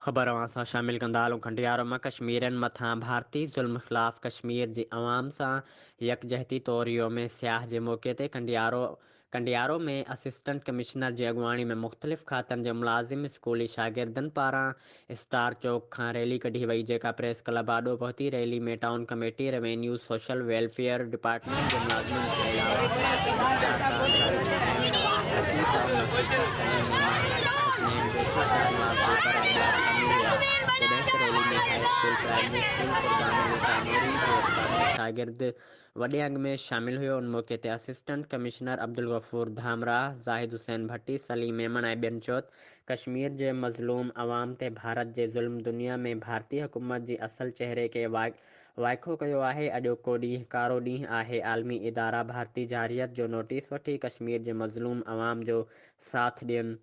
خبر اوهان سان شامل ڪندا هلون کنڊيارو مان ڪشميرين مٿان ڀارتي ظلم خلاف ڪشمير جي عوام سان يڪجهتي طور يوم سياح جي موقعي تي ڪنڊيارو ڪنڊيارو ۾ اسسٽنٽ ڪمشنر جي اڳواڻي ۾ مختلف کاتن جي ملازم اسڪولي شاگردن پاران اسٽار چوڪ کان ريلي ڪڍي وئي جيڪا پريس ڪلب آڏو پهتي rally ۾ town committee revenue social welfare department جي ملازمن کان علاوه مختيارڪار زاهد حسين ڀٽي ٽائون آفيسر سليم ميمڻ حسنين جوکيو شاهنواز ڪوڪر ۽ ٻيا شامل هئا جڏهن ته rally ۾ high school primary school Qurban Ali Tanori جي استادن شاگرد وڏي انگ ۾ شامل هيو ان موقعي تي اسسٽنٽ ڪمشنر عبدالغفور ڌامراهه زاهد حسين ڀٽي سليم ميمڻ ۽ ٻين چيو ته ڪشمير جي مظلوم عوام تي ڀارت جي ظلم دنيا ۾ ڀارتي حڪومت جي اصل چهري کي وائکو ڪيو آهي اڄوڪو ڏينهن ڪارو ڏينهن آهي عالمي ادارا ڀارتي جارحيت جو نوٽيس وٺي ڪشمير جي مظلوم عوام جو ساٿ ڏين.